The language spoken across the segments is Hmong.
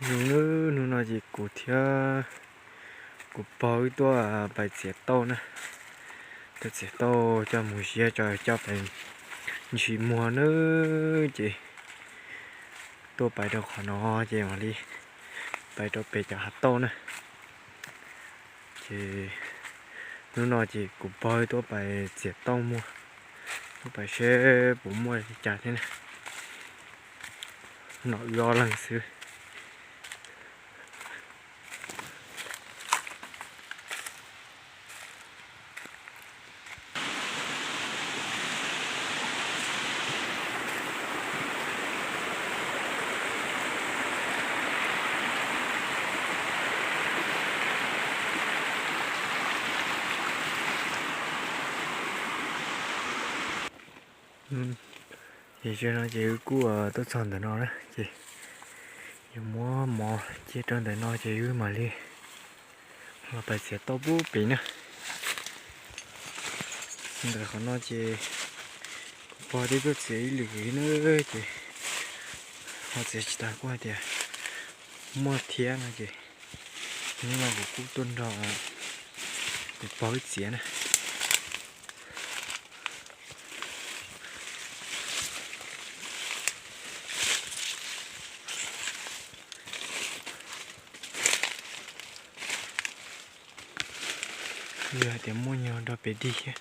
Nub, hnub no ces kuv thiab kuv pog wb tuaj pais txiav tauj na. Tuaj txiav tauj coj mus ziab tso coj pais ntsis muag na. Ces tuaj pais rau qhov no ces mam li pais rau pem cov hav tauj na. Ces hnub no ces kuv pog wb tuaj pais txiav tauj muag, tuaj pais seb puas muaj li cas thiab na. Nom wb ob leeg xwb. Ces zaum no ces wb kuj tuaj txog ntawm no na ces yuav muab mov cia rau ntawm no ces wb mam li los pais txiav tauj pub pem na. Ntawm qhov no ces kuv pog twb tuaj txiav ib lwm na ces ho txiav tsis tas kuj hais tias muaj thiab no ces hnub no kuv kuj tuaj nrog kuv pog wb txiav na. Yog hais tias muaj nyuag nrog pem dig thiab.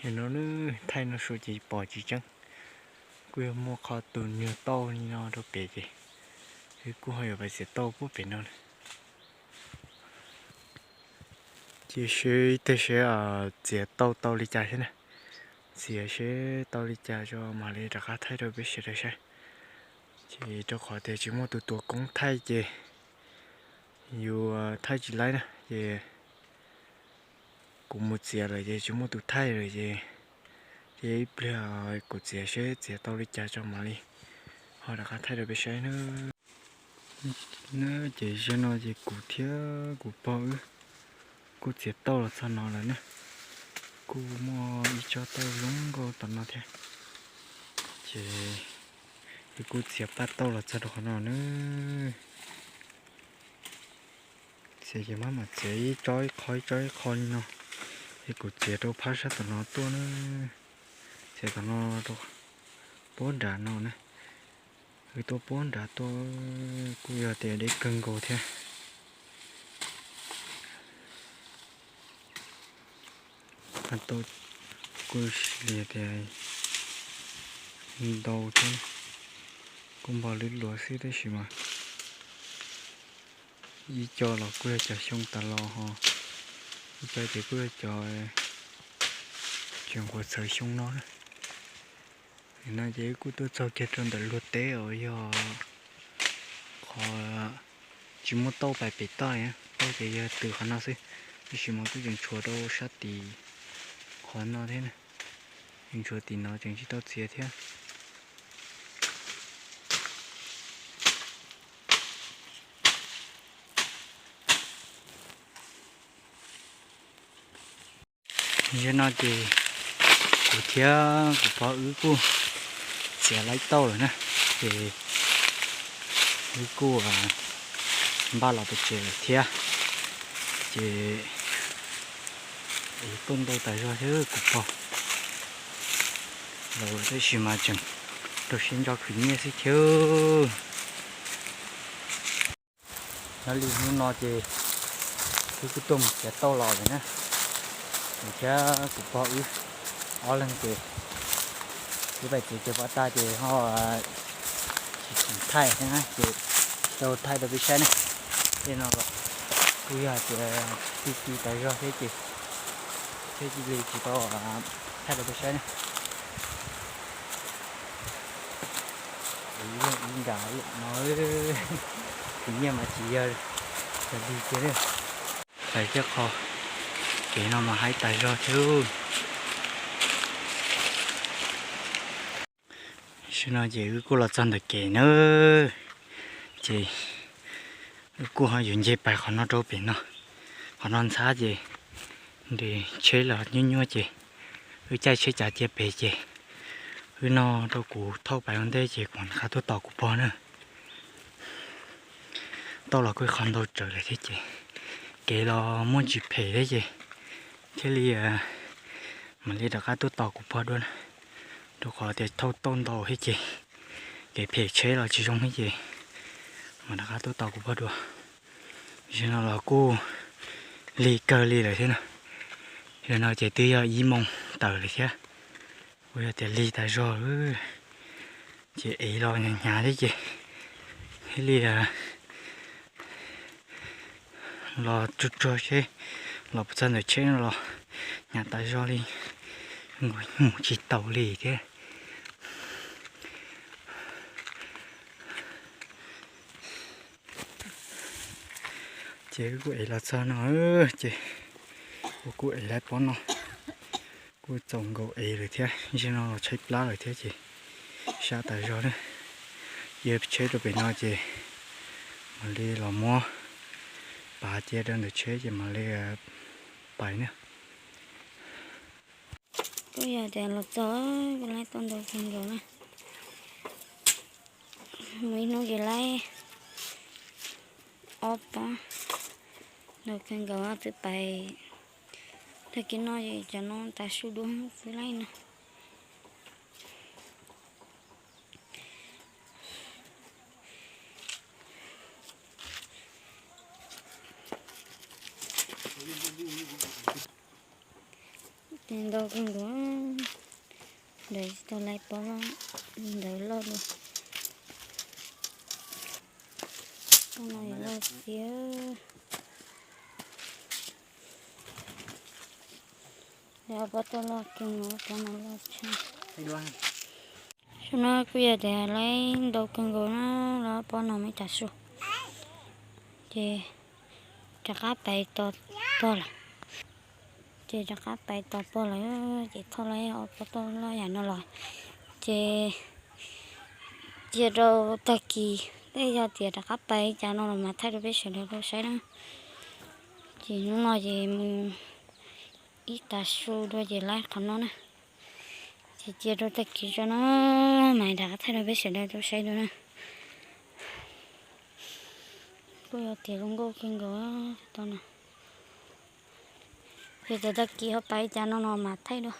Yog no thaij no su ces pom tsis tseeb. Kuj yog muaj qhov tus nyuag tauj li no rau pem ces wb kuj ho yuav pais txiav tauj pub pem no na. Cia seb tej seb txiav tau tau li cas thiab na. Txiav seb tau li cas tso mam li rov qab thaij rau peb sawv daws saib. Ces rau qhov tias tsis muaj tus tuav koob thaij ces yuav thaij tsis laib na ces kuv mus txiav lawm ces tsis muaj tus thaij lawm ces, ces ib pliag kuv txiav seb txiav tau li cas tso mam li ho rov qab thaij rau peb saib na. Ces zaum no ces kuv thiab kuv pog wb kuj txiav tauj los txog no lawm na. Kuj muaj ib tsob tauj zoo nkauj tom no thiab. Ces wb kuj txiav paj tauj los txog rau qhov no na. Txiav ces maj mam txiav ib tsob ib qho ib tsob ib qho li no. Es kuv txiav rau phab sab tom no tuaj na. Txiav tom no rau puag nram no na. Wb tuaj puag nrad tuaj kuj yog tias deb kawg nkaus thiab. Tau kuj li tias ntau thiab, kuj npog lwb luav xwb tab sis mas ib co los kuj yog cov xyoo tas los ho ib co ces kuj yog cov tseem quav txhawv xyoo no na. No ces wb kuj tuaj txog kiag rau ntawm luag teb uas yog qhov tsis muaj tauj pais pem toj, tauj ces yog tws qhov no xwb, tab sis mas kuj tseem tshuav rau sab tim qhov no thiab na. Tseem tshuav tim no tseem tsis tau txiav thiab. Zaum no ces kuv thiab kuv pog wb kuj txiav laib tauj lawm na, ces wb kuj npaj los pem tsev lawm thiab. Ces tuaj ntau tas zog thiab kuv pog, los tab sis mas tseem rau siab ntso khwv nyiaj xwb thiab. Nyob li hnub no ces wb kuj tuaj mus txiav tauj los lawm na. Kuv thiab kuv pog wb ob leeg ces wb pais txiav ces pov tag ces ho tsis thaij thiab na ces tsis tau thaij rau peb saib na. Tej no los kuj yog hais tias ti ti tas zog thiab ces thiaj li tsis tau thaij rau peb saib na. Ib nkam no khwv nyiaj mas tsis yog, yog dig kiag. Pais thiab qho, kev no mas haib tas zog thiab. Zaum no ces wb kuj los txog ntawm kev na, ces wb kuj ho yuav nce pais qhov no rau pem no. Qhov no ntxhab ces nres tsheb los nyuaj nyuaj ces wb caij tsheb cav cia pem ces wb noj rau kuv thauj pais ua ntej ces kuv rov qab tuaj tos kuv pog na. tauj los kuj qhov ntau tsawv lawm thiab ces kev los muaj ntsis phem thiab ces thiaj li mam li rov qab tuaj tos kuv pog dua na, rau qhov tias thauj tauj ntau thiab ces kev phem tsheb los tsis zoo thiab ces mam rov qab tuaj tos kuv pog dua. Zaum no los kuj lig kawg li lawm thiab na, zaum no ces twb yog ib moos tawm lawm thiab, kuj yog tias lig tas zog ces ev los hnyav hnyav thiab ces thiaj li los tsuag tsuag seb los puas txog ntawm tsheb no los hnyav tas zog li, nkaus mus tsis taus li thiab. Ces kuj ev los txog no ces kuv kuj ev lawm pob no, kuj txaus nkaus ev lawm thiab, zaum no los tshaib plab lawm thiab ces sab tas zog na. Cia tsheb rau pem no ces mam li los muab pav cia rau ntawm tsheb ces mam li pais na. Kuj yog tias los txog kuj laib tau ntau kawg nkaus na. Muaj ib hnub ces laib ob pob, ntau kawg nkaus twb pais. Tag kis no ces cov no tas su dua xwb laib no. Ces ntau kawg nkaus, ntawd tsis tau laib pob loj, ntawd loj dua. Pob no loj tiag. Lawv pob toj loj kawg nkaus, pob no loj tshaj. Zaum no kuj yog tias laib ntau kawg nkaus na, los pob no me tas su. Ces rov qab pais tos pog lawm. Ces rov qab pais tos pog lawm, ces thauj laib ob pob toj loj yam no los. Ces cia rau tag kis, tej yog tias rov qab pais cas no los mas thaij rau peb sawv daws tau saib na. Ces hnub no ces mus ib tas su dua ces laib qhov no na. Ces cia rau tag kis tso no mas rov qab thaij rau peb sawv daws tau saib dua na. Kuj yog tias zoo nkauj kawg nkaus tau no. Ces txog tag kis ho pais cas no no mas thaij dua.